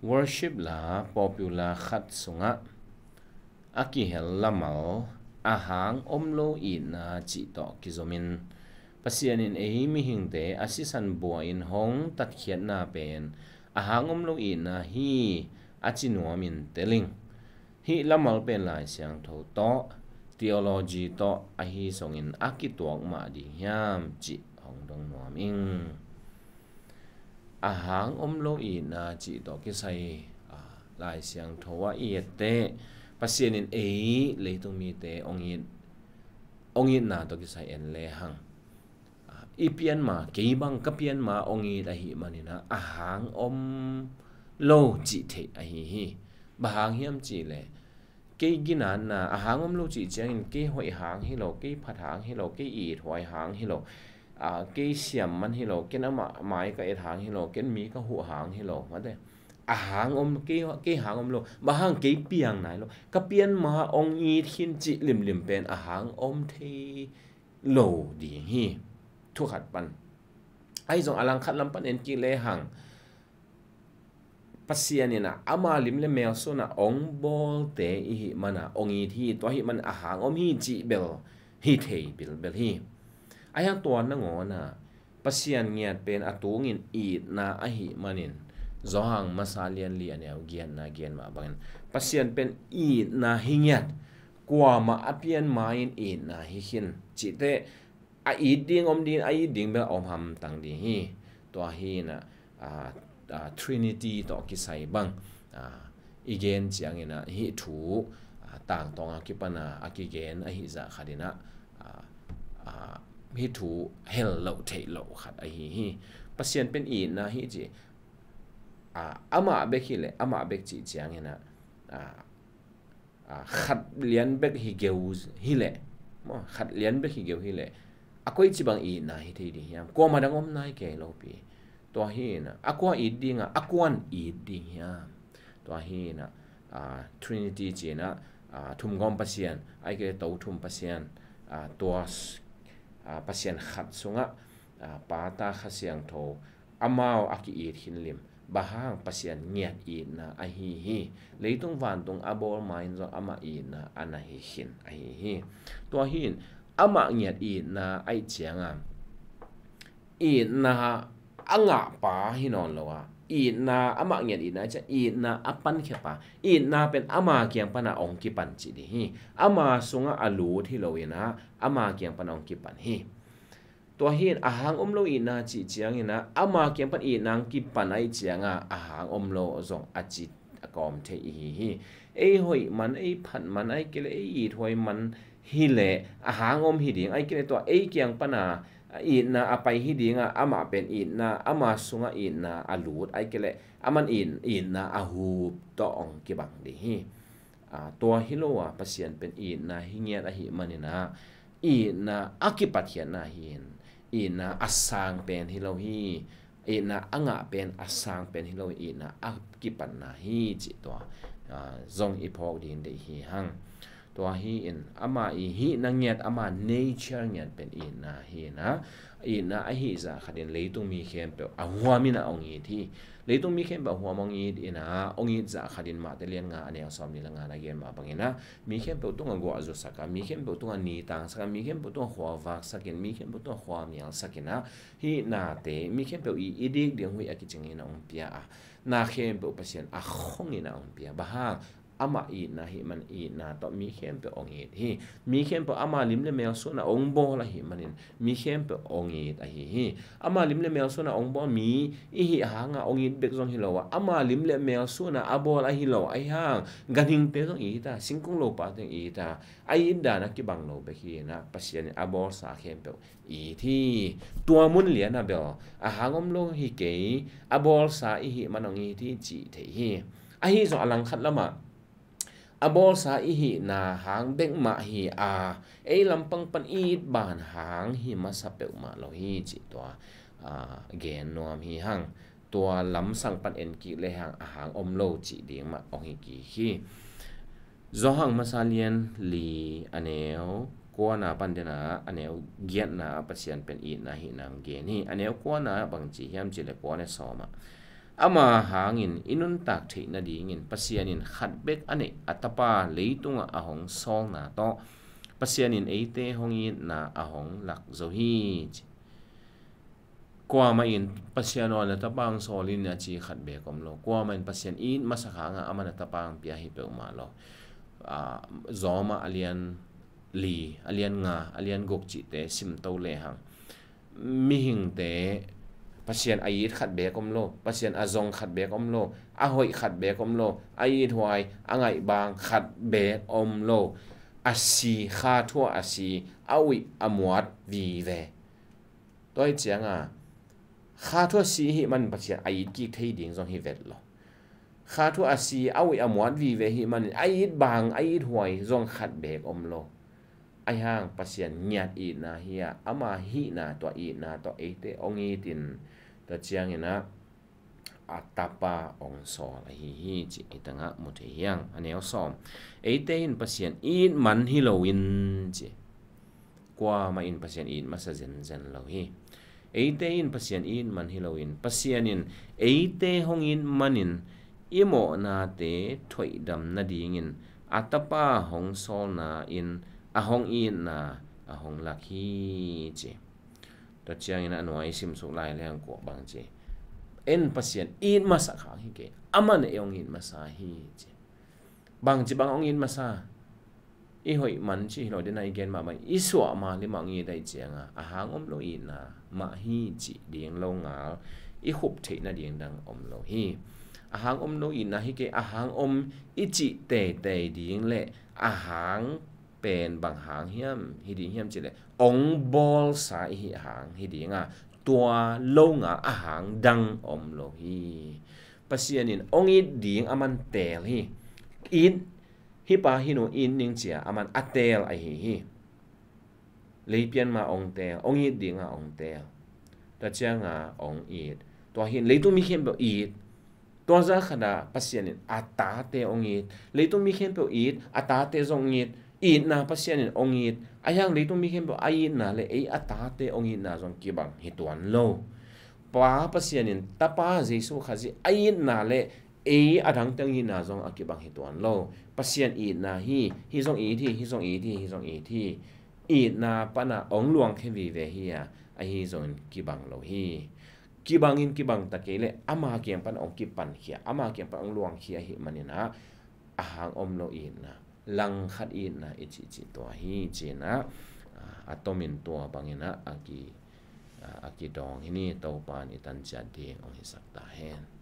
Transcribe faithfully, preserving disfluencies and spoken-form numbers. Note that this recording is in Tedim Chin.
Worship la popular khat sungah a kihel lamal a hang om lo itna cih tawh kizomin Pasian in ei mihingte a sisan bua in hong tatkhiatna pen a hang om lo itna hi a ci nuamin teling. Hih lamal pen Lai Siangtho tawh, theology tawh ahi zongin a kituak mah ding hiam cih hong dong nuam ing. A hang om lo itna cih tawh kisai, a, Lai Siangtho ah i etteh Pasian in ei leitung mite ong it, ong itna tawh kisai en lehang, a, i pianma, kei bang ka pianma ong it ahih manin ah a hang om lo cih theih ahi hi. Bang hang hiam cihleh kei ginatna a hang om lo cih ciangin kei hoih hang hi lo, kei phat hang hi lo, kei ithuai hang hi lo, a, kei siam man hi lo, ken amah mai ka et hang hi lo, ken mi ka huh hang hi lo, mate. A hang om, kei, kei hang om lo, bang hang kei piang nai lo, ka pianma ong it khin cih limlim pen a hang om thei lo ding hi. Thu khat pan. Ahi zong a lang khat lam pan en kik lehang Pasian in ah ama lim le melsun ah ong bawlte ihih mana ong it hi, tua ahih man a hang om hi cih bel hi thei bilbel hi. Ahi hang tua nangawn ah Pasian ngiat pen a tungin itna ahih manin Johan masa lian li a neu giatna gen mah bangin Pasian pen itna hi ngiat, kuamah a pianma in itna hi khin cihte a it ding om ding, a it ding bel a om hamtang ding hi. Tua hi in ah, a, a, Trinity tawh kisai bang, a, i gen ciangin ah hih thu, a, tangtawng a kipan a, a kigen ahi zah khat in ah, a, a, hih thu hel loh theih loh khat ahi hi. Pasian pen itna hi ci, a, amah bek hileh, amah bek cih ciangin ah, a, a, khat lian bek hi geu hileh, maw, khat lian bek hi geu hileh, a koici bang itna hi thei ding hiam? Kuamah dang om nai kei lo pi. Tua hi in ah, a kua it ding a, a kuan it ding hiam? Tua hi in ah, a, Trinity ci in ah, a, thumgawm Pasian, ahih kei leh to thum Pasian, a, tua s-, a, Pasian khat sungah, a, Pa, Ta, Kha Siangtho, amau a ki-it khin lim, bang hang Pasian ngiat itna ahi hi. Leitung vantung a bawl ma in zong amah itna a na hi khin ahi hi. Tua hi in amah ngiat itna ahih ciangin itna a ngahpa hi nawn lo a, itna, amah ngiat itna ahih ciang itna a pankhia pa, itna pen ama kiang pana ong kipan cih ding hi. Ama sungah a lut hi lo in ah ama kiang pana ong kipan hi. Tua hi in a hang om lo itna cih ciangin ah ama kiang pan itna ong kipan ahih ciangin a hang om lo zong a ci a kawm thei ihi hi. Ei hoih man, ei phat man, ahih kei leh ei ithuai man hileh a hang om hi ding, ahih kei leh tua ei kiang pana itna a pai hi ding a, amah pen itna, ama sungah itna a lut, ahih kei leh aman it, itna a hup tawh ong kibang ding hi. A, tua hi lo a, Pasian pen itna hi ngiat ahih manin ah, itna a kipatkhiatna hi in, itna a sang pen hi lo hi, itna a ngah pen a sang pen hi lo, itna a kipatna hi cih tua, a, zong i phawk ding deih hi hang. Tua hi in ama i hihna ngiat, ama nature ngiat pen itna hi in ah, itna ahih zah khat in leitung mi khempeuh a huam in ah ong it hi. Leitung mi khempeuh a huam ong it in ah, ong it zah khat in Mate lian nga a neu sawmnih le nga na gen mah bangin ah, mi khempeuh tungah guah zusak a, mi khempeuh tungah ni tangsak a, mi khempeuh tungah khua vaksak in, mi khempeuh tungah khua mialsak in ah, hih nate mi khempeuh i, i dik ding huih a kicing in ah ong pia a, na khempeuh Pasian a khong in ah ong pia. Bang hang? Amah itna ahih man itna tawh mi khempeuh ong it hi. Mi khempeuh ama lim le melsun ah ong bawl ahih manin mi khempeuh ong it ahi hi. Ama lim le melsun ah ong bawl mi i hih hang a ong it bek zong hi lo a, ama lim le melsun ah a bawl ahi lo ahih hang ganhingte zong it a, singkung lopate zong it a, a it dan a kibang lo bek hi in ah, Pasian in a bawlsa khempeuh it hi. Tua mun lian ah bel a hang om lo hi kei, a bawlsa ihih man ong it hi cih theih hi. Ahi zong a langkhat lamah a bawlsa ihihna hang bek mah hi a, ei lampang pan it ban hang hi masa peuhmah lo hi cih tua, a, gen nuam hi hang. Tua lamsang pan en kik lehang a hang om lo cih ding mah ong hi kik hi. Johan masa lian li a neu kuana pan den a, a neu giatna ah Pasian pen itna hihna ong gen hi. A neu kuana ah bang ci hiam cih leh, kua le sawm ah, Ama hangin i nuntak theih nadingin Pasian in khat bek a neih a Tapa leitungah a hong sawlna tawh Pasian in eite hong itna a hong lak zo hi, ci. Kuamah in Pasian aw na Tapa hong sawl in a ci khat bek om lo. Kuamah in Pasian it masak hangah aman a Tapa hong pia hi peuhmah lo. Aa, Zawmah a lian li, a lian nga, a lian guk cihte simto lehang mihingte Pasian a it khat bek om lo, Pasian a zong khat bek om lo, a hoih khat bek om lo, a ithuai, a ngaihbang khat bek om lo. A si, kha thuah a si, a uih a muat vive. Tua hi cianga kha thuah si hi man Pasian a it kik thei ding zong hi vet lo. Kha thuah a si, a uih a muat vive hi manin a it bang, a ithuai zong khat bek om lo. Ahi hang Pasian ngiat itna hi a, ama hihna tua itna tua eite hong itin, tua cianginah a Tapa hong sawl ahi hi, ci. Ei tangah mu thei hiang. A neu sawm. Eite in Pasian it man hi loin, ci. Kuamah in Pasian it masa zenzen lo hi. Eite in Pasian it man hi loin, Pasian in eite hong it manin i mawhnate thoihdam nadingin a Tapa hong sawlna in a hong itna a hong lak hi, ci. Tua ciangin a nuai simsuk lai leng kuak bang ci. En Pasian it masak hang hi kei. Aman ei hong it masa hi, ci. Bang ci bang hong it masa? I hoih man ci hi lo dena i gen mahmah, i suah ma limah hong it ahi cianga a hang om lo itna mah hi cih ding lo ngal i khup theih nading dang om lo hi. A hang om lo itna hi kei, a hang om i cih teitei ding le a hang pen bang hang hiam hi ding hiam cih le hong bawlsa i hih hang hi dinga, tua lo ngal a hang dang om lo hi. Pasian in hong it ding aman teel hi. It, hih pa hih nu it ning cia aman a teel ahi hi. Leipian ma hong teel, hong it dinga hong teel. Tua cianga hong it. Tua hin leitung mi khempeuh it. Tua zah khatah Pasian in a tate hong it. Leitung mi khempeuh it, a tate zong it. Itna Pasian in hong it. Ahi hang leitung mi khempeuh a itna le ei a tate hong itna zong kibang hi tuan lo. Pa Pasian in Tapa Jesu Khazih a itna le ei a dangte hong itna zong a kibang hi tuan lo. Pasian itna hi, hih zong it hi, hih zong it hi, hih zong it hi. Itna pana hong luangkhia vive hi a, ahi zongin kibang lo hi. Kibangin kibang ta kei le ama kiang pana hong kipankhia, ama kiang pana hong luangkhia ahi maninah a hang om lo itna, langkhat itna i cihcih tua hi cinah, a, a tomin tua banginah a ki, a, a kidawng hi ni. Topa in i tanciat ding hong hisak ta hen.